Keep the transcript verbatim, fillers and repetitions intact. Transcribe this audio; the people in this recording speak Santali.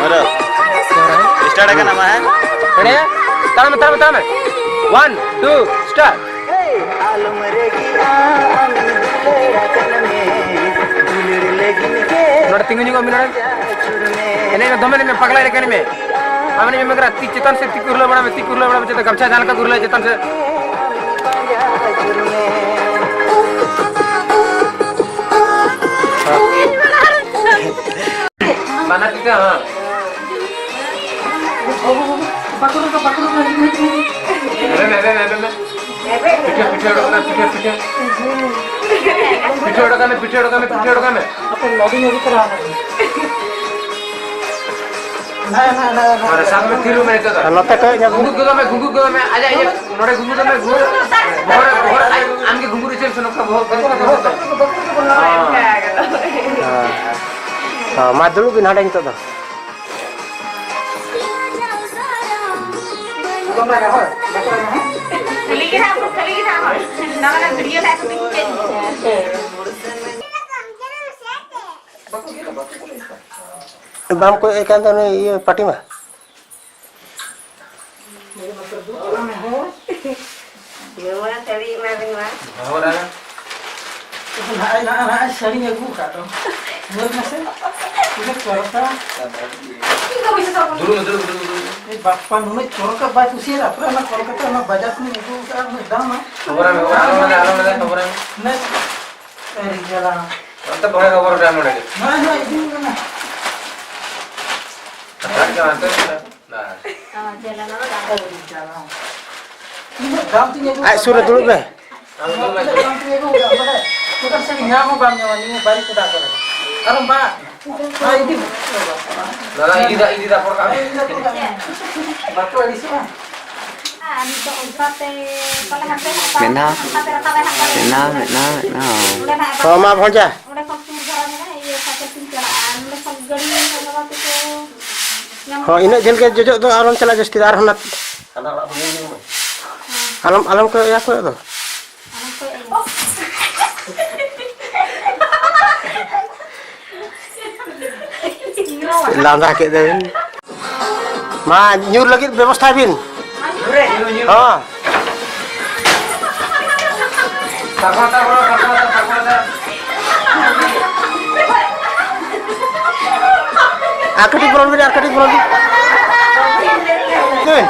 ᱦᱮᱞᱳ᱾ ᱥᱴᱟᱨᱴ ᱟᱠᱟᱱᱟ ᱢᱟ, ᱦᱮᱸ? ᱨᱮᱰᱤ? ᱛᱟᱲᱟᱢ ᱢᱮ, ᱛᱟᱲᱟᱢ ᱢᱮ, ᱛᱟᱲᱟᱢ ᱢᱮ᱾ One, two, start. ᱱᱚᱰᱮ ᱛᱤᱸᱜᱩ ᱧᱚᱜᱚᱜ ᱢᱮ ᱱᱚᱰᱮ᱾ ᱮᱱᱮᱡ ᱢᱮ, ᱫᱚᱢᱮ ᱮᱱᱮᱡ ᱢᱮ, ᱯᱟᱜᱽᱞᱟ ᱞᱮᱠᱟ ᱮᱱᱮᱡ ᱢᱮ᱾ ᱟᱢ ᱮᱱᱮᱡ ᱢᱮ, ᱢᱮᱜᱽᱨᱟ, ᱛᱤ ᱪᱮᱛᱟᱱ ᱥᱮᱫ ᱛᱤ ᱠᱚ ᱦᱩᱨᱞᱟᱹᱣ ᱵᱟᱲᱟᱭ ᱢᱮ, ᱛᱤ ᱠᱚ ᱦᱩᱨᱞᱟᱹᱣ ᱵᱟᱲᱟᱭ ᱢᱮ, ᱪᱮᱛᱟᱱ ᱜᱟᱢᱪᱷᱟ ᱡᱟᱦᱟᱸ ᱞᱮᱠᱟ ᱠᱚ ᱦᱩᱨᱞᱟᱹᱣ ᱪᱮᱛᱟᱱ ᱥᱮᱫ᱾ ᱵᱟᱱᱟᱨ ᱛᱤ ᱛᱮ, ᱦᱮᱸ᱾ ᱮᱵᱮ ᱢᱮ, ᱮᱵᱮ ᱢᱮ, ᱮᱵᱮ ᱢᱮ᱾ ᱯᱤᱴᱷᱟᱹ, ᱯᱤᱴᱷᱟᱹ ᱚᱰᱚᱠ ᱢᱮ, ᱯᱤᱴᱷᱟᱹ, ᱯᱤᱴᱷᱟᱹ᱾ ᱯᱤᱴᱷᱟᱹ ᱚᱰᱚᱠ ᱢᱮ, ᱯᱤᱴᱷᱟᱹ ᱚᱰᱚᱠ ᱢᱮ, ᱯᱤᱴᱷᱟᱹ ᱚᱰᱚᱠ ᱢᱮ᱾ ᱟᱯᱮ ᱞᱚᱵᱤ ᱞᱚᱵᱤ ᱠᱚᱨᱟᱣ ᱠᱟᱫᱟ᱾ ᱱᱚᱰᱮ ᱥᱟᱵ ᱢᱮ, ᱛᱷᱤᱨ ᱢᱮ ᱱᱤᱛᱚᱜ ᱫᱚ᱾ ᱟᱨ ᱱᱚᱛᱮ ᱠᱚᱭᱚᱜ ᱧᱚᱜ ᱢᱮ᱾ ᱜᱷᱩᱸᱜᱩ ᱜᱚᱫᱚᱜ ᱢᱮ, ᱜᱷᱩᱸᱜᱩ ᱜᱚᱫᱚᱜ ᱢᱮ᱾ ᱟᱡᱟᱜ ᱤᱭᱟᱹ, ᱱᱚᱰᱮ ᱜᱷᱩᱸᱜᱩ ᱫᱚ ᱢᱮ, ᱜᱷᱩᱸᱜᱩ᱾ ᱵᱚᱦᱚᱜ ᱨᱮ, ᱵᱚᱦᱚᱜ ᱨᱮ, ᱟᱡ, ᱟᱢ ᱜᱮ ᱜᱷᱩᱸᱜᱩ ᱨᱮ ᱪᱮᱫ ᱮᱢ ᱥᱮᱱᱚᱜ ᱠᱟᱱᱟ, ᱵᱚᱦᱚᱜ ᱨᱮ᱾ ᱦᱮᱸ᱾ ᱦᱮᱸ, ᱢᱟ ᱫᱩᱲᱩᱵ ᱵᱤᱱ ᱦᱟᱸᱰᱮ ᱱᱤᱛᱚᱜ ᱫᱚ᱾ ᱠᱷᱟᱹᱞᱤ ᱜᱮ ᱱᱟᱦᱟᱜ, ᱠᱷᱟᱹᱞᱤ ᱜᱮ ᱱᱟᱦᱟᱜ᱾ ᱱᱚᱣᱟ ᱨᱮ ᱵᱷᱤᱰᱤᱭᱳ ᱱᱟᱦᱟᱜ ᱠᱚ ᱪᱮᱫ? ᱵᱟᱢ ᱠᱚᱭᱚᱜ ᱮ ᱠᱟᱱ ᱫᱚ ᱱᱩᱭ ᱤᱭᱟᱹ ᱯᱟᱴᱤ ᱢᱟ᱾ ᱱᱚᱣᱟ ᱥᱟᱹᱲᱤ ᱮᱢᱟ ᱵᱤᱱ ᱢᱟ᱾ ᱱᱚᱜᱼᱚᱭ ᱱᱟᱜᱼᱟᱭ, ᱱᱟᱜᱼᱟᱭ ᱥᱟᱹᱲᱤᱧ ᱟᱹᱜᱩ ᱟᱠᱟᱫ ᱫᱚ᱾ ᱧᱮᱞ ᱢᱮᱥᱮ᱾ ᱛᱤᱱᱟᱹᱜ ᱪᱚᱨᱚᱠᱟ᱾ ᱫᱩᱲᱩᱵ ᱢᱮ, ᱫᱩᱲᱩᱵ ᱢᱮ, ᱫᱩᱲᱩᱵ ᱢᱮ᱾ ᱮ ᱵᱟᱯᱟ, ᱱᱩᱱᱟᱹᱜ ᱪᱚᱨᱚᱠᱟ ᱵᱟᱭ ᱠᱩᱥᱤᱭᱟᱜᱼᱟ᱾ ᱟᱯᱮ ᱚᱱᱟ ᱠᱚᱞᱠᱟᱛᱟ ᱚᱱᱟ ᱵᱟᱡᱟᱨ ᱠᱷᱚᱱᱤᱧ ᱟᱹᱜᱩ ᱟᱠᱟᱫᱼᱟ, ᱩᱱᱟᱹᱜ ᱫᱟᱢᱟ᱾ ᱠᱷᱚᱵᱚᱨ ᱮᱢ, ᱠᱷᱚᱵᱚᱨ ᱮᱢ, ᱠᱷᱚᱵᱚᱨ ᱮᱢ᱾ ᱱᱮ-, ᱟᱹᱰᱤ ᱡᱟᱞᱟ᱾ ᱚᱱᱛᱮ ᱵᱚᱦᱮ ᱠᱷᱚᱵᱚᱨ ᱮᱢ ᱚᱸᱰᱮ ᱜᱮ᱾ ᱱᱚᱜᱼᱚᱭ, ᱱᱚᱜᱼᱚᱭ ᱤᱫᱤ ᱠᱟᱱᱟ᱾ ᱦᱟᱛᱟᱣ ᱠᱮᱫ ᱟᱢ ᱛᱚ? ᱵᱟᱝ᱾ ᱟᱹᱰᱤ ᱡᱟᱞᱟ᱾ ᱛᱤᱱᱟᱹᱜ ᱫᱟᱢ ᱛᱤᱧ ᱟᱹᱜᱩ ᱟᱡ ᱥᱩᱨ ᱨᱮ ᱫᱩᱲᱩᱵ ᱢᱮ᱾ ᱛᱤᱱᱟᱹᱜ ᱫᱟᱢ ᱛᱤᱧ ᱟᱹᱜᱩ ᱠᱟᱜᱼᱟ, ᱵᱟᱲᱟᱭ? ᱪᱮᱫᱟᱜ ᱥᱮ ᱧᱟᱢ ᱦᱚᱸ ᱵᱟᱢ ᱧᱟᱢᱟ ᱱᱤᱭᱟᱹ ᱵᱟᱨᱤᱯᱟᱫᱟ ᱠᱚᱨᱮ᱾ ᱟᱨ ᱵᱟᱝ, ᱱᱚᱣᱟ ᱤᱫᱤ ᱢᱮ᱾ ᱫᱟᱫᱟ, ᱤᱫᱤ ᱫᱟ, ᱤᱫᱤ ᱫᱟ, ᱯᱚᱨ ᱠᱟᱜ ᱢᱮ᱾ ᱦᱮᱸ, ᱤᱫᱤ ᱫᱟ, ᱯᱚᱨ ᱠᱟᱜ ᱢᱮ᱾ ᱵᱟᱠᱚ ᱟᱹᱲᱤᱥᱚᱜᱼᱟ᱾ ᱟᱨ ᱱᱤᱛᱚᱜ ᱚᱱᱠᱟᱛᱮ ᱯᱟᱞᱮ ᱦᱟᱱᱛᱮ ᱦᱟᱱᱛᱮ ᱢᱮᱱᱟᱜ᱾ ᱦᱟᱱᱛᱮ ᱨᱟᱠᱟᱵ ᱟᱭ ᱦᱟᱸᱜ ᱯᱟᱞᱮ᱾ ᱢᱮᱱᱟᱜ, ᱢᱮᱱᱟᱜ, ᱢᱮᱱᱟᱜ᱾ ᱚᱸᱰᱮ ᱱᱟᱦᱟᱜ ᱦᱚᱸ, ᱢᱟ ᱵᱷᱚᱸᱡᱟ᱾ ᱚᱸᱰᱮ ᱠᱷᱚᱱ ᱥᱩᱨ ᱫᱷᱟᱨᱟ ᱢᱮᱱᱟᱜᱼᱟ, ᱤᱭᱟᱹ, ᱥᱟᱭᱠᱮᱞ ᱛᱮᱧ ᱪᱟᱞᱟᱜᱼᱟ᱾ ᱟᱨ ᱱᱚᱸᱰᱮ ᱠᱷᱚᱱ ᱜᱟᱹᱰᱤ ᱧᱟᱢᱟ ᱛᱮᱠᱚ ᱧᱟᱢᱟ᱾ ᱦᱚᱸ, ᱤᱱᱟᱹᱜ ᱡᱷᱟᱹᱞ ᱜᱮ ᱡᱚᱡᱚᱜ ᱫᱚ ᱟᱨᱦᱚᱸ ᱪᱟᱞᱟᱜ ᱡᱟᱹᱥᱛᱤ ᱫᱚ, ᱟᱨᱦᱚᱸ ᱱᱟᱛ-, ᱦᱟᱱᱟ ᱚᱲᱟᱜ ᱠᱷᱚᱱ ᱧᱮᱞ ᱧᱚᱜ ᱢᱮ᱾ ᱟᱞᱚᱢ, ᱟᱞᱚᱢ ᱠᱚᱭᱚᱜ ᱮᱭᱟ, ᱠᱚᱭᱚᱜ ᱫᱚ᱾ ᱟᱞᱚᱢ ᱠᱚᱭᱚᱜ ᱮᱭᱟ᱾ ᱞᱟᱸᱫᱟ ᱠᱮᱫ ᱫᱚᱵᱤᱱ᱾ ᱢᱟ, ᱧᱩᱨ ᱞᱟᱹᱜᱤᱫ ᱵᱮᱵᱚᱥᱛᱷᱟᱭ ᱵᱤᱱ᱾ ᱦᱚᱸ᱾ ᱟᱨ ᱠᱟᱹᱴᱤᱡ ᱵᱚᱞᱚᱱ ᱵᱤᱱ, ᱟᱨ ᱠᱟᱹᱴᱤᱡ ᱵᱚᱞᱚᱱ ᱵᱤᱱ᱾ ᱦᱮᱸ᱾